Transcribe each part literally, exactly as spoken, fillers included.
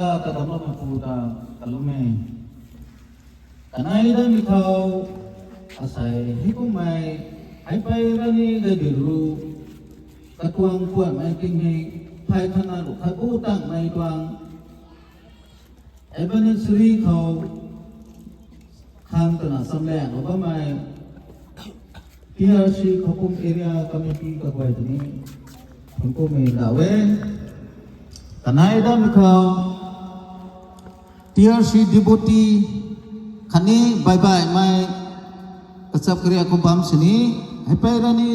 Kadamloumei pu ta kalum e. Kanei damei khou asei hei kummei, Heipei Rani Gaidinliu katuang puanmei tingmik phay khatna ruh khat bu tangmei tuang anniversary khou khang twna chamlanglu bammei T R C Khouphung Area Committee kaguay tini thuanc kumei ndauh e. Kanei damei khou T R C Deputy khatni baihbaihmei kachap kariak khou bam sini, Heipei Rani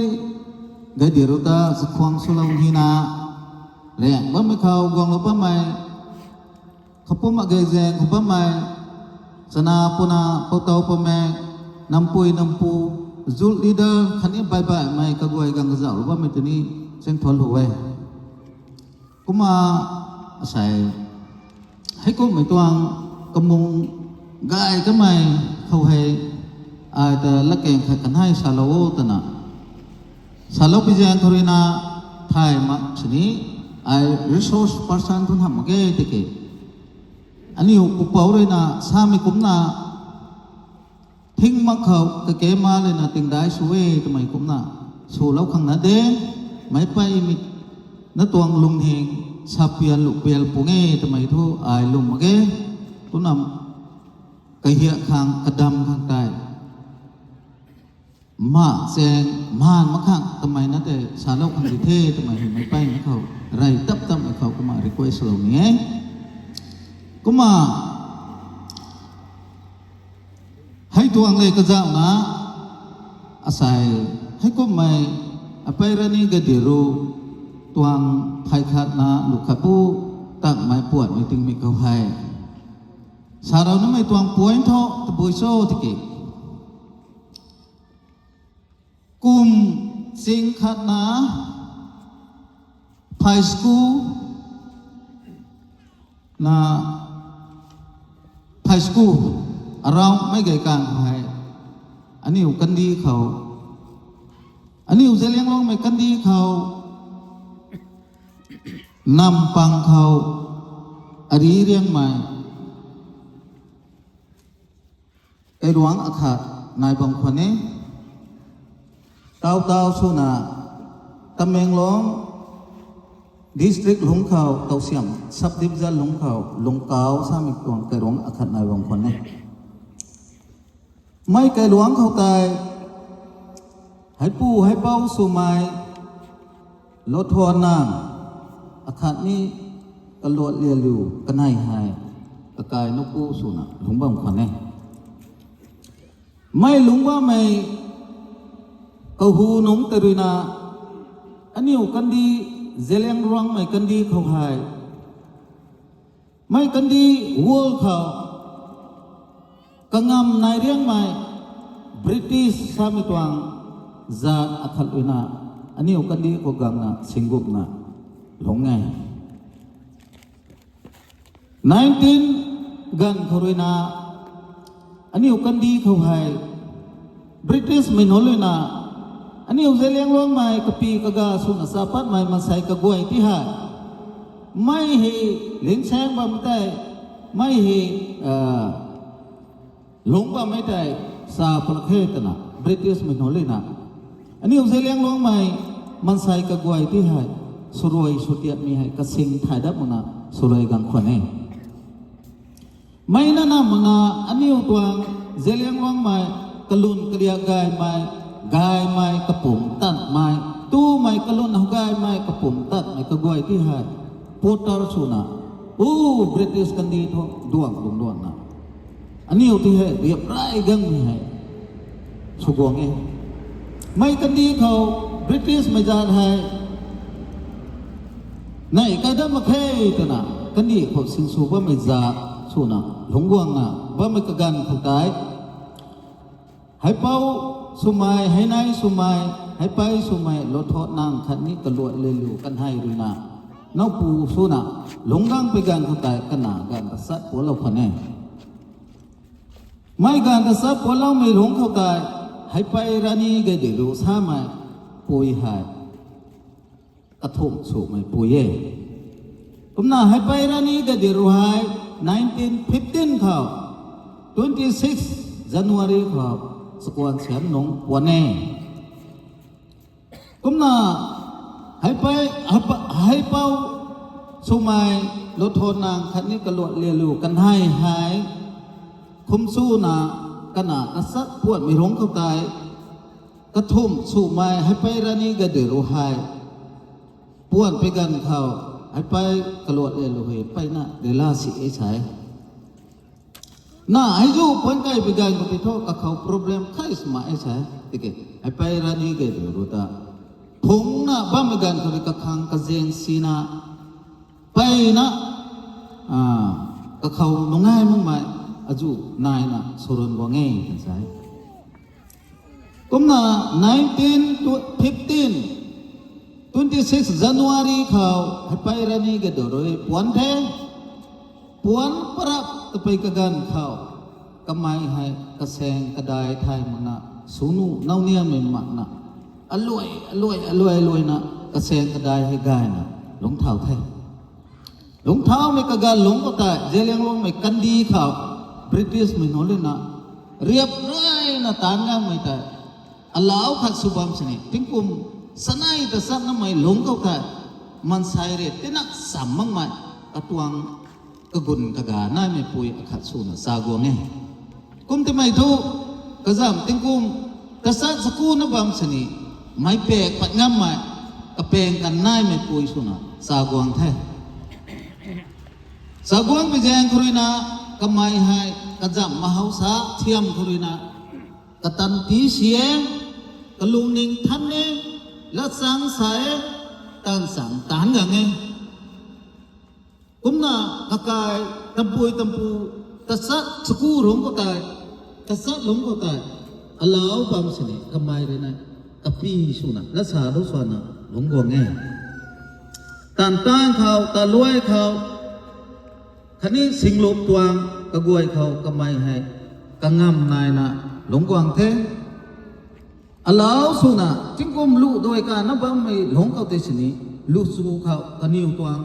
Gaidinliu ta chakhwang swlou hina, liang bammei khou guanglou bammei, kapum agei zaeng khou bammei, chana puna, poutau pame, nampui nampu, youth leader khatni baihbaihmei kaguay ganv kazauhlou bammei tini chaeng thuanc lou e. Kumna asei hei kummei tuang kamung gay kamei khou hei ai ta latkaeng khat kanei salou o twna salou pi zaeng khou ruina thay mak sini, ai resource person thu hamh mak ge tiki aniu pupouc ruina samei kumcna thing mak khou kake ma lana tingdai sw e twmei kumna swlou khang na de, meic peymei na tuang lungning sa pial lu pial pung e twmei thu ai lwm mak ge. Kumna kahiak khang kadam khang tei ma chaeng maan mak khang twmei na tei salou khang di the twmei hei meic peymei khou rey tap tapmei khou kumna request lou ni e. Kumna hei tuang le kazauhna asei hei kummei Heipei Rani Gaidinliu tuang phay khatna ruh khat bu tangmei puanmei tingmik khou hei salou namei tuang point thu tabui cho tiki, kum ching khatna phay school na phay school around mei gay kan hei aniu kandih khou, aniu Zeliangrongmei kandih khou, nam pang khou ari riangmei kairuangc akhat nai bam khwan e. Taw taw swna Tamenglong district lungc khou, Tawsiam subdivision lungc khou Lungkau samei tuang kairuangc akhat nai bam khwan e. Mei kairuangc khou tei heipu heipou swmei Lothuanang akhatni Kaluatlialiu kanei hei kakai nunc pu swna lungc bam khwan e. Mei lungc bammei kahu nungc tei ruina aniu kandih, Zeliangrongmei kandih khou hei, mei kandih world khou kangam nai riangmei British samei tuang zat akhat ruina aniu kandih khou gangna singgupna lungc e. Nineteen ganv khou ruina aniu kandih khou hei British mei nunc ruina aniu Zeliangrongmei kapi kaga swna sa patmei maansei kaguay ti hei, mei hei lingsaeng bam tei, mei hei lungc bammei tei sa palak khe twna British mei nunc ruina aniu Zeliangrongmei maansei kaguay ti hei swruai swtiatmei hei kasing thay dat makna swluai gang khwan e. Mei na na makna aniu tuang Zeliangrongmei kalun kariak gaymei, gaymei kapumc tatmei, tumei kalun how gaymei kapumc tatmei kaguay ti hei potter swna, u, British kandih thu duang lungc duangna aniu ti hei riap rai gangmei hei swguang e. Mei kandih khou British mei zat hei nei kai dat mak khe twna kandih khou sinsw bammei zat swna lungc guangna bammei kaganv khou tei, heipou swmei, heinei swmei, heipei swmei Lothuanang khatni Kaluatlialiu kanei ruina nowpu swna lungc gang pui ganv khou tei kana ganv kachat pualou khwan e. Mei ganv kachat pualoumei lungc khou tei Heipei Rani Gaidinliu samei pui hei kathumh swmei pui e. Kumna Heipei Rani Gaidinliu hei nineteen fifteen khou, twenty six January khou, sakuan sian nung puan e. Kumna Heipei, Heipei, Heipou swmei Lothownang khatni Kaluat Lianliu kanei hei khumsuna kana kasat puanmei rungc khou tei, kathumh swmei Heipei Rani Gaidinliu hei puan pui ganv khou, Heipei Kaluat Lianliu hei mpeyna rila si e sa e. Na hei zu puan kai pui ganv khou tei thu kakhou problem khat sw mak e sa e. Tiki Heipei Rani Gaidinliu ta phungna bammei ganv khou rui kakhang kazaeng sina mpeyna, kakhou nungai makmei azu naina swrun guang e kan sa e. Kumna nineteen fifteen, twenty six January khou Heipei Rani Gaidinliu rui puan the. Puan parap tapui kaganv khou, kamei hei kasaeng kadai thay makna, swnu nauniammei makna, aluai aluai aluai aluaina kasaeng kadai hei gayna lungcthau the. Lungcthaumei kaganv lungc khou tei Zeliangrongmei kandih khou Britishmei nunc ruina riap rayna taanv ganmei tei alau khat sw bam sini tingkum sanei ta satnamei lungc khou tei maansei rui tinak cham makmei katuang kagun kaga naimei pui akhat swna sa guang e. Kum timei thu kazamh tingkum tasat sakuna bam sini meic pak pat ngammei kapaeng kan naimei pui swna sa guang the. Sa guang pui zaeng khou ruina kamei hei kazamh mahousa thiam khou ruina katan ti si e, kalungning than e, latchang sa e, taanv chang taanv gang e. Kumna kakai, tampui tampu, tasat saku lungc khou tei, tasat lungc khou tei alau bam sini kamei ruina kapi swna latsa lu swanna lungc guang e. Taanv taanv khou, taluai khou, khatni singlup tuang kaguay khou kamei hei kangam naina lungc guang the. Alau swna tingkum lu duai kana bammei lungc khou tei sini, luchu khou kaniw tuang,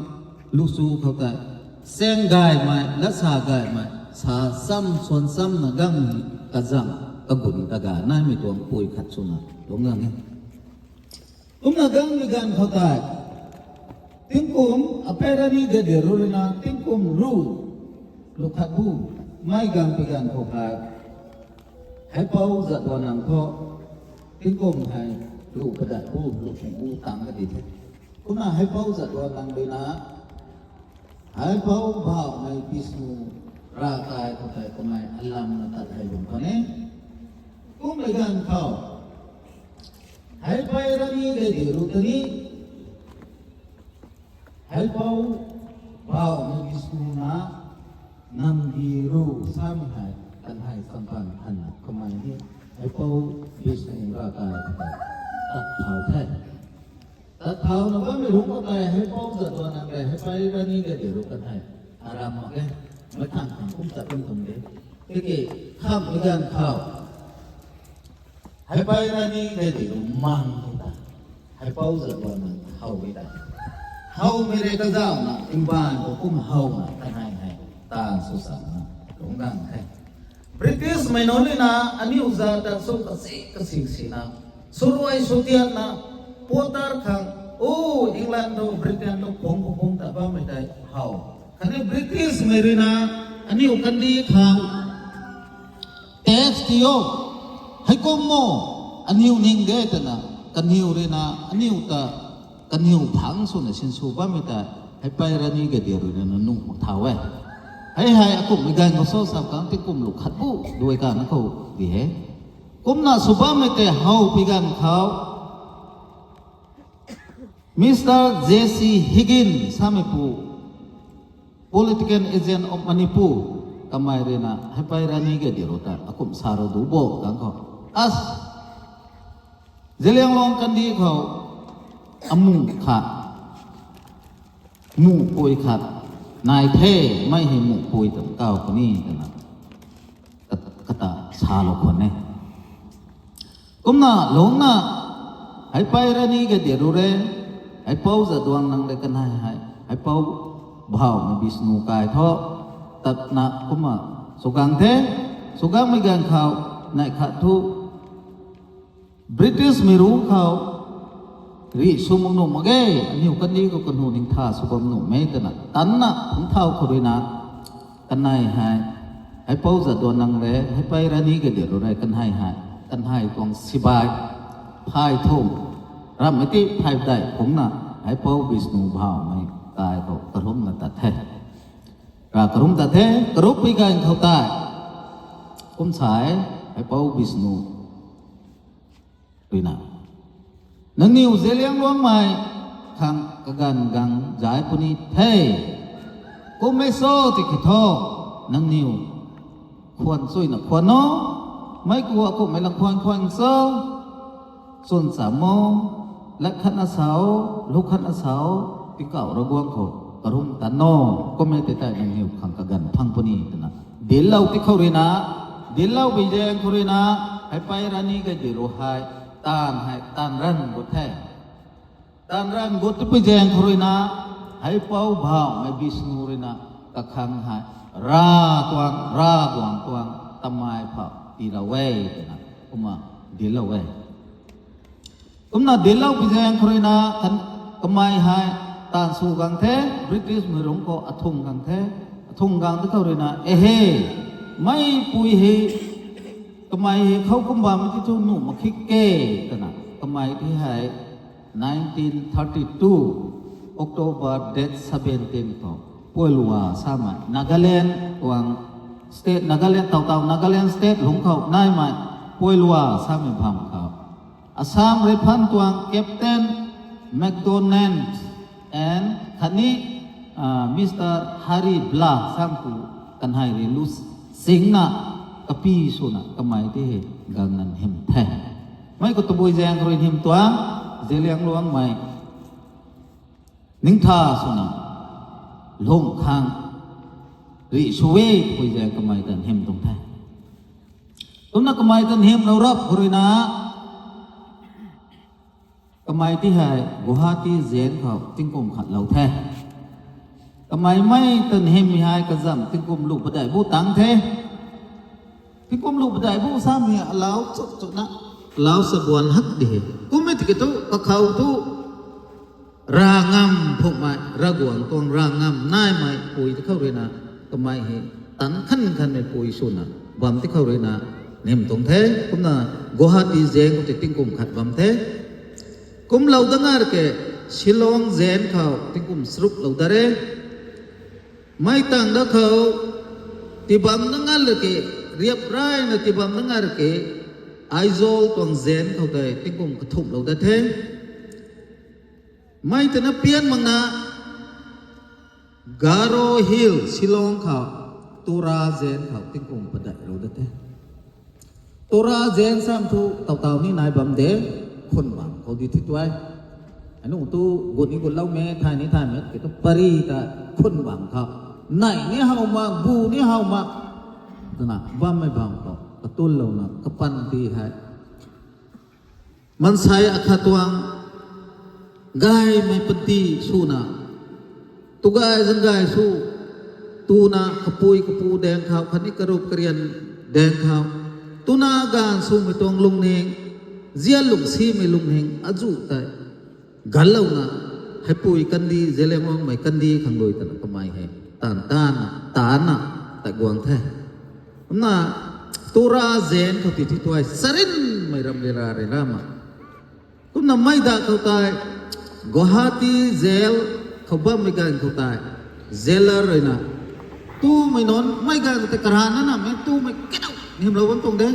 luchu khou tei saeng gaymei, latsa gaymei, sa cham swan chamna gangmei kazamh kagun kaga naimei tuang pui khat swna lungc gang e. Kumna gangmei ganv khou tei tingkum Heipei Rani Gaidinliu ruina tingkum lu, lu khat bu, mei gangmei ganv khou hei Heipou Jadonang thu tingkum hei lu kadat bu, lu khat bu tang kadi the. Kumna Heipou Jadonang ruina Heipou Bauhmei Bishnu Ravkai khou tei kamei alamna tat hei bam khwan e. Kummei ganv khou Heipei Rani Gaidinliu ta ni Heipou Bauhmei Bishnu na Nambi Ru samei hei kan hei sampan thanna kamei ni Heipou Bishnu Ravkai khou tei tat thau the. Tat thauna bammei lungc khou tei Heipou Jadonang rui Heipei Rani Gaidinliu kan hei aram mak e, meic thang khang kum tat bam tuang de. Tiki khamhmei ganv khou Heipei Rani Gaidinliu mang khou tei Heipou Jadonang how e tei, howmei rui kazauhna mbaanv khou kum howna kanei hei taanv sw chana lungc gang the. Britishmei nunc ruina aniu zat ta sw kasi kasi sina, swruai swtiatna, puatar khang, o, England thu Britain thu phungc khou phungc ta bammei tei how. Khatni Britishmei ruina aniu kandih khang tax ti o, heikum o, aniu ning de twna, kaniw ruina aniu ta, kaniw phang swna sinsw bammei ta Heipei Rani Gaidinliu ruina nuh mak thau e. Hei hei akumhmei ganv khou sw sa khang tingkum lu khat bu duai kana khou di he. Kumna sw bammei tei howpui ganv khou Mister J C Higgins sameipu, Political Agent of Manipur, kamei ruina Heipei Rani Gaidinliu ta akumh sa ru du bo ganv khou, as, Zeliangrong kandih khou amuh khat, muhpui khat nai the, mei hei muhpui tan kaw puni twna kata salou khwan e. Kumna lungcna Heipei Rani Gaidinliu rui, Heipou Jadonang rui kanei hei Heipou Bhawmei Vishnu kai thu, tatna kumna swgang the, swgangmei ganv khou, neih khat thu, British mei ru khou, rih sw mak nuh mak ge, aniu kandih khou kanhu ningtha sw bam nuh mei twna, tanna phungc thau khou ruina, kanei hei, Haipou Jadonang le, Haipei Rani Gaidinliu rui kanei hei, kanei tuang sibai, phay thum, ramhmei ti phay dei phungna, Haipou Vishnu Bhawmei kai khou karumna tat the. Ra karum tat the, karumpui ganv khou tei, kum sa e, Haipou Vishnu ruina, nangniw Zeliangrongmei khang kaganv gang zay puni the. Kummei cho tiki thu, nangniw khwan chuyna khwan o, meic ku akumhmei lang khwan khwan cho, chwn cham o, lat khatna sa o, lu khatna sa o, tingkauh Ravguangc khou karum tan o, kummei tei tei nangniw khang kaganv phang puni twna, dinclou ti khou ruina, dincloupui zaeng khou ruina, Haipei Rani Gaidinliu hei, taanv hei, taanv ranv gut the. Taanv ranv gut tipui zaeng khou ruina, Haipou Bhawmei Vishnu ruina, kakhang hei, Ra tuang, Ravguangc tuang, tamei phou tiilou e twna, kumna, dinclou e. Kumna dincloupui zaeng khou ruina, kan, kamei hei, taanv sw gang the, British mei rungc khou athung gang the, athung gang ti khou ruina, ehe, meipui hei, kamei hei khou kum bammei ti thu nuh mak khe ke, twna, kamei ti hei, nineteen thirty-two, October date seventeen khou, Poilwa samei, Nagaland tuang state, Nagaland, tautau Nagaland state lungc khou naimei, Poilwa samei bam khou, Assam Rifle tuang Captain McDonald and khatni, ah, Mister Hari Bla sampu kanhei rui lu singna kapi swna kamei ti hei gangna hym the. Mei khou tabui zaeng khou rui hym tuang, Zeliangrongmei ningtha swna lung khang rih sw e tabui zaeng kamei tan hym tuang the. Kumna kamei tan hymlou rap khou ruina, kamei ti hei Guwahati jail khou tingkum khat lou the. Kamei mei tan hymmei hei kazam tingkum lu padeih bu tang the. Tingkum lu padeih bu samei alau chuk chukna, alau sabuan hak di he. Kummei tiki thu, kakhou thu, Ravngam phukmei, Ravguangc tuang Ravngam naimei pui ti khou ruina, kamei hei, tan khan khanmei pui swna, bam ti khou ruina, nym tuang the, kumna Guwahati jail khou tei tingkum khat bam the. Kumlou dat ngar ke, Shillong jail khou tingkum charuk lou dat re. Mei tang dat khou, tibam dat ngar ke, riap rayna tibam dat ngar ke, Aizawl tuang jail khou tei tingkum kathumh lou dat the. Mei tana pian makna, Garo Hills, Shillong khou, Tura jail khou tingkum padeih lou dat the. Tura jail sam thu tautau ni nai bam de, khun bang khou di thi tuai. Anu tu gut ni gutloumei, thay ni thaymei, ki tu pari ta khun bang khou, nei ni how mak, bu ni how mak, twna bammei bang khou katunlouna kapan ti hei, maansei akhat tuang gaymei panty swna, tu gay zang gay sw, tuna kapui kapu daeng khou khatni karup karian daeng khou, tuna gaanv swmei tuang lungning, zian lungsimei lungning azuh tei ganlouna, heipui kandih, Zeliangrongmei kandih khang rui twna kamei hei taanv taanna, taanna, tei guang the. Kumna, Tura jail khou ti thi tuai, charynmei ram le ra re ra ma. Kumna mei dat khou tei, Guwahati jail khou bammei ganv khou tei, jailer ruina, tumei nunc mei ganv khou tei karana namei tumei kidau nimlou bam tuang de.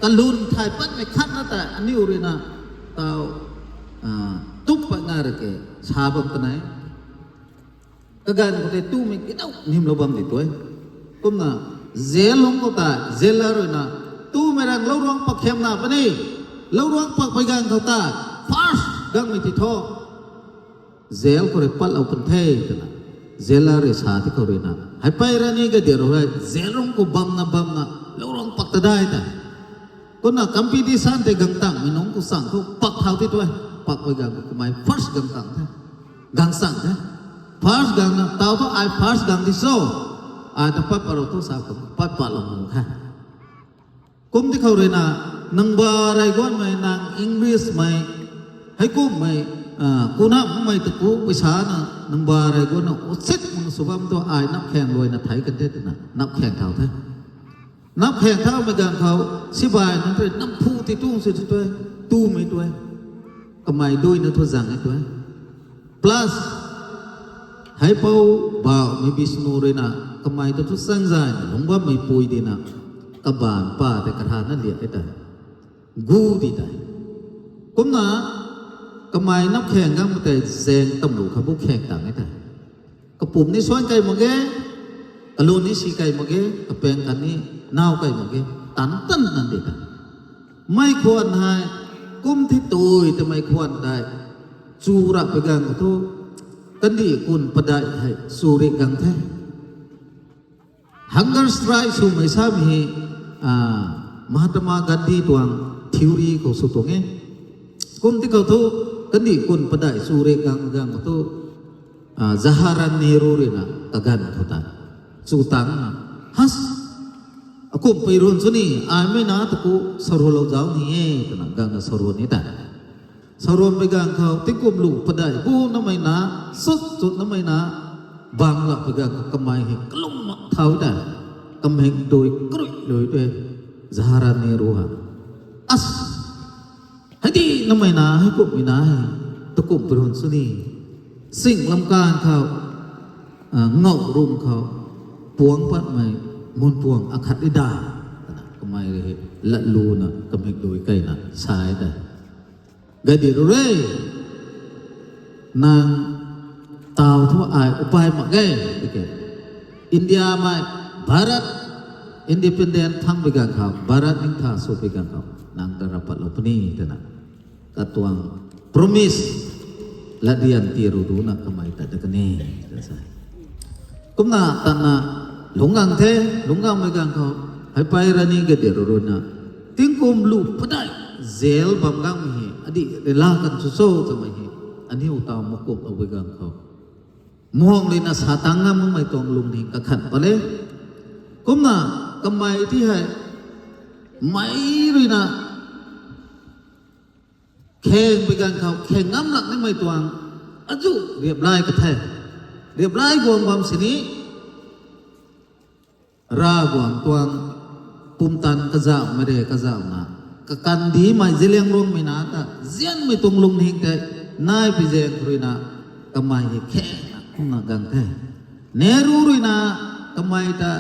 Kalun thay patmei khatna tei aniu ruina, tau, ah, tup pat nga ra ke, sa bam kanei. Kaganv khou tei tumei kidau nimlou bam di tuai. Kumna, jail lungc khou tei, jailer ruina, tumei rang louruang pak khemna puni, louruang pakpui ganv khou tei, first gangmei ti thu, jail khou rui patlou pun the twna, jailer rui sa ti khou ruina, heipei rani kadiu rui, jail lungc khou bamna bamna, louruang pak ta dai tei. Kumna competition tei gangtangmei nunc khou chang thu pak thau ti tuai, pakpui ganv khou kamei first gangtang the, gangchang the. First gang na, tau thu ai first gang di cho. Ai ta pat pat rou thu sa kum, pat pat lou mu khe. Kum di khou rui na, nang ba rey guanmei, nang English mei, heikumhmei, ah, kuna mei ta ku paisa na, nang ba rey guan na, usit mung sw bam tu ai nap kheng luai na thei kan the twna, nap kheng thau the. Nap kheng thaumei gang khou, sibai nunc tei nam phu ti tung si tu e, tumei tu e. Kamei dui na thu zang e tu e. Plus, Heipou Bauhmei Bishnu rui na, kamei ta thu sang zay na, lungc bammei pui di na, kabaanv pa tei karana liak e ta. Gu di ta. Kumna, kamei nap kheng gang tei zaeng tamlu kha bu kheng tang e ta. Kapumc ni suan kai mak ge, kalun ni si kai mak ge, kapeng kan ni nau kai mak ge, tan tan nan di ta. Mei khwan hei, kum thi tui ta mei khwan tei, chu rap pui gang khou thu, kandih kun padeih hei, chu ri gang the. Hunger strike swmei sam hi, ah, Mahatma Gandhi tuang theory khou sw tuang e. Kum ti khou thu, kandih kun padeih chu ri gang gang khou thu, ah, Jawaharlal Nehru rui na kaganv khou ta. Chu tang na, has, akumhpui run sw ni, ai mei na ta ku, sarou lou zauc ni e, twna gang na sarou ni ta. Sarou pui gang khou, tingkum lu padeih bu namei na, sut sut namei na, bang lak pui gang khou kamei hei kalum mak thau ta. Kamhek dui krui lui tei, Jawaharlal Nehru ha. As, hei di namei na, heikumhmei na hei, takumhpui run sw ni. Sing lam kan khou, ah, ngau rum khou, puang patmei, mun puang akhat di da. Twna kamei rui hei, lat lu na, kamhek dui kai na, sa e ta. Gadi rui, nang tau thu ai upai mak ge, tiki. India mei, Bharat, independent thang pui gang khou, Bharat ningtha sw pui gang khou, nang ta rap pat lou puni, twna. Katuang promise, latdian ti ru du na kamei ta da kani, ta sa. Kumna tana lungc gang the, lungc gangmei gang khou, Heipei Rani Gaidinliu rui na, tingkum lu padeih, jail bam gangmei hei, adih rila kan sw cho twmei hei, aniu tau makup lou pui gang khou. Muang rui na sa tang ngammei tuang lungning kakhan pat le. Kumna kamei ti hei, mei rui na, kheng pui gang khou, kheng ngam lak nimei tuang, azu riap lai ka the. Riap lai guang bam sini, Ravguangc tuang pumtan kazauhmei re kazauhna, kakandimei Zeliangrongmei na ta, zianmei tuang lungning tei, nai pui zaeng rui na, kamei hei khengna kumna gang the. Nehru rui na, kamei ta,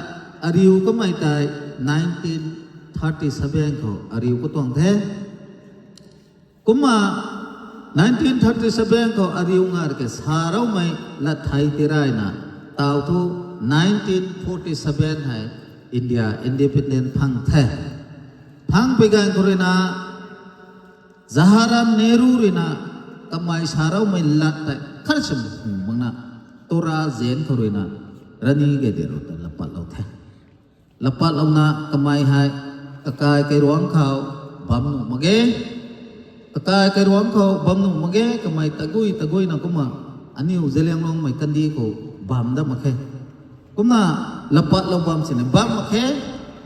ariu kamei tei, nineteen thirty seven khou ariu katuang the. Kumna nineteen thirty seven khou ariu ngar ke sa raumei lat thei tirayna, tau thu nineteen forty seven hei India independent phang the. Phang pui ganv khou rui na, Jawaharlal Nehru rui na, kamei sa raumei lat tei khat sim hung makna, Tora jail khou rui na, Rani Gaidinliu ta lapatlou the. Lapatlouna kamei hei, kakai kairuangc khou bam nuh mak ge. Kakai kairuangc khou bam nuh mak ge, kamei tagui taguina kumna, aniu Zeliangrongmei kandih khou bam dat mak khe. Kumna, lapatlou bam sini bam mak khe,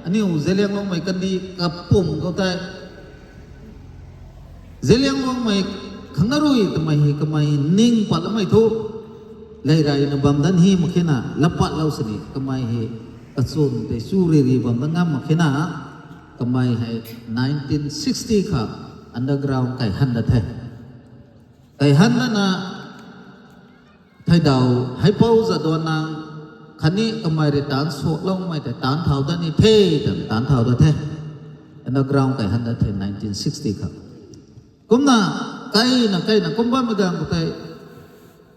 aniu Zeliangrongmei kandih kapumc khou tei. Zeliangrongmei khangarui twmei hei kamei ning patloumei thu, leireyna bam dat hi mak khe na, lapatlou sini kamei hei kachwn tei chu riri bam dat ngam mak khe na, kamei hei nineteen sixty kha underground kaihan dat the. Kaihan datna, theidau, Heipou Jadonang, khatni kamei rui taanc suakloumei tei taanc thau dat ni the, twna taanc thau dat the. Underground kaihan dat the nineteen sixty kha. Kumna, kaina, kaina, kum bammei ganv khou tei,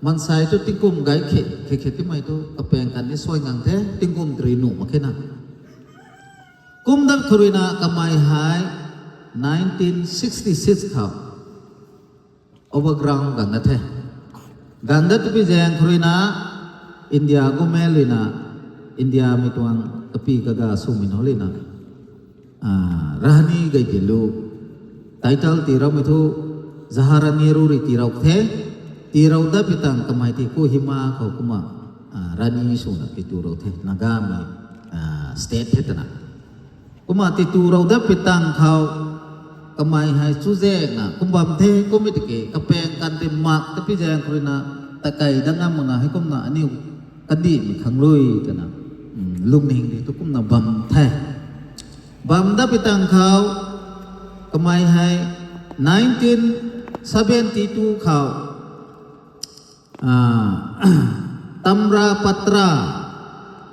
maansei thu tingkum gay khe, khe, khe timei thu, kapeng kan ni suai ngang the, tingkum three nuh mak khe na. Kum dat khou rui na kamei hei, nineteen sixty six khou, overground ganv dat the. Ganv dat twpui zaeng khou rui na, India government rui na, Indiamei tuang kapy kaga swmei nunc rui na, ah, Rani Gaidinliu title tiiloumei thu, Jawaharlal Nehru rui tiilou the. Tii rou dat pi tang kamei ti Kohima khou kumna, ah, Rani swna titu rou the, Nagamei, ah, state the twna. Kumna titu rou dat pi tang khou kamei hei chuzaenghna kum bam the, kummei tiki kapaeng kan tei mak ta pi zaeng khou ruina takei dat ngam makna hei kumna aniu kandihmei khang rui twna, um, lungning di tu kumna bam the. Bam dat pi tang khou kamei hei nineteen seventy two khou ah, Tamra Patra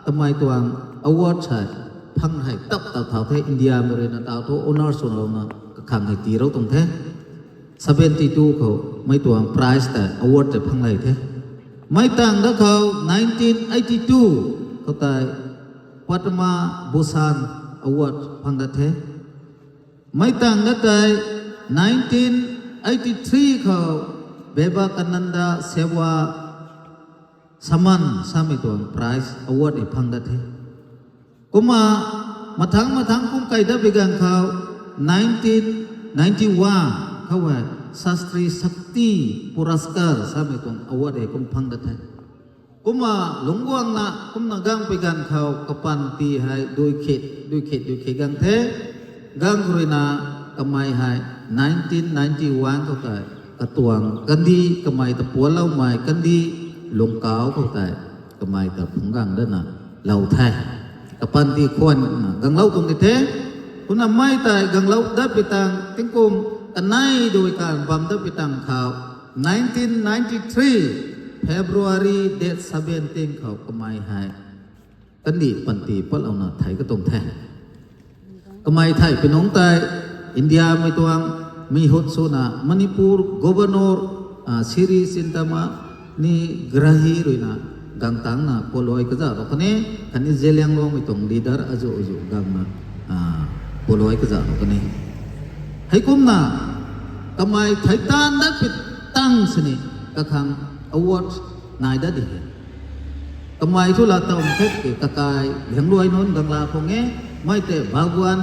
twmei tuang award hei phang hei tap tap thau the, Indiamei ruina tau thu honour swlouna kakhang hei tii rou tuang the. Seventy two khou mei tuang prize tei award tei phang lei the. Mei tang dat khou nineteen eighty two khou tei Padma Bhushan award phang dat the. Mei tang dat tei nineteen eighty three khou Vivekananda Seva Samman samei tuang prize award hei phang dat the. Kumna mathang mathang kum kai dat pi ganv khou nineteen ninety one khou hei Shastri Shakti Puraskar samei tuang award hei kum phang dat the. Kumna lungc guangna kumna gang pi ganv khou kapanty hei dui khit dui khit dui khit gang the. Gang khou ruina kamei hei nineteen ninety one khou tei katuang kandih kamei ta puanloumei kandih Lungkauc khou tei kamei ta phungc gang datna lou the. Kapanty khwanna ganglou tuang di the. Kumna mei tei ganglou dat pi tang tingkum kanei dui kan bam dat pi tang khou nineteen ninety three February date seventeen khou kamei hei kandih panty patlouna thei katuang the. Kamei thei pi nungc tei Indiamei tuang mihut swna Manipur Governor, ah, Sri Chintamani Grahi ruina gang tangna pualuai kazauhlou kan e, khatni Zeliangrongmei tuang leader azuh azuh gangna, ah, pualuai kazauhlou kan e. Heikumna kamei thei taanv dat pi tang sini kakhang award nai dat di he. Kamei thu laa taw khet ke kakai Liangluai nunc gangla khang e, mei tei Bhagwan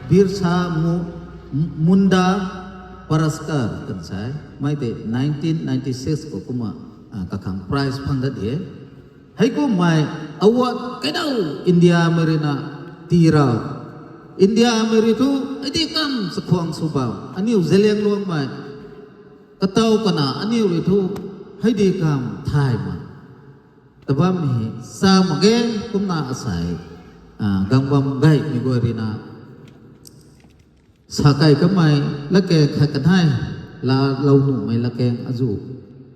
Birsa Mu-, Munda Puraskar kan sa e, mei tei nineteen ninety six khou kumna, ah, kakhang prize phang dat di e. Heikummei award kaidaw Indiamei ruina tii rou. Indiamei rui thu hei di kam chakhwang sw bam, aniu Zeliangrongmei katow kana aniu rui thu hei di kam thay ma ta bam hei sa mak ge. Kumna asei, ah, gang bam gaymei guay ruina sa kai kamei latkaeng khat kanei, laalou nuhmei latkaeng azuh,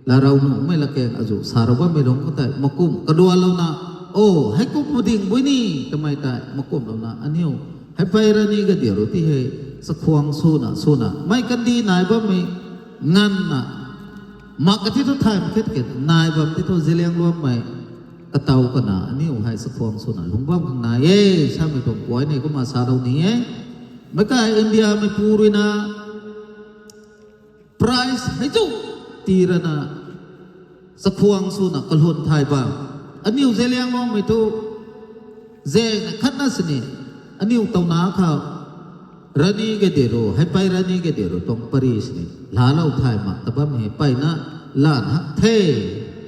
laalou nuhmei latkaeng azuh sa rou bammei lungc khou tei makumh kaluanlouna, o, heikumh pu ding bui ni twmei tei makumhlouna aniu Haipei Rani Gaidinliu ti hei chakhwang swna swna mei kandih nai bammei nganvna mak ka ti thu thay mak khet ke, nai bam ti thu Zeliangrongmei katow kana aniu hei chakhwang swna lungc bam khang nai e samei tuang kuay ni kumna salou ni e. Meic kai Indiameipu ruina prize hei chu tii rana chakhwang swna kalwn thay bam, aniu Zeliangrongmei thu zena khatna sini aniu towna khou Rani Gaidinliu, Haipei Rani Gaidinliu tuang pary sini laalou thay mak ta bam hei mpeyna lan hak the.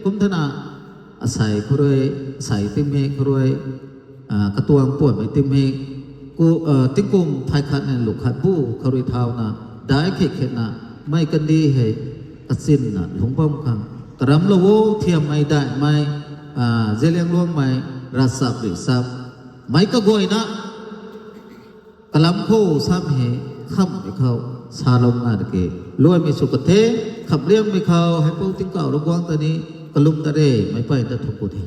Kum thena asei khou rui, asei tingmik khou rui, ah, katuang puanmei tingmik, ku, ah, tingkum thay khat na lu khat bu khou rui thauna daic khe khetna mei kandih hei kachinna lungc bam khang karamlou o, thiammei daihmei, ah, Zeliangrongmei ravchap rui chap meic kaguayna kalam khou sam hei khamhmei khou salou na de ke, luaimei sw ka the. Khamhliangmei khou Haipou Tingkauh Ravguangc ta ni kalum ta re, meic mpeyna thungc ku the.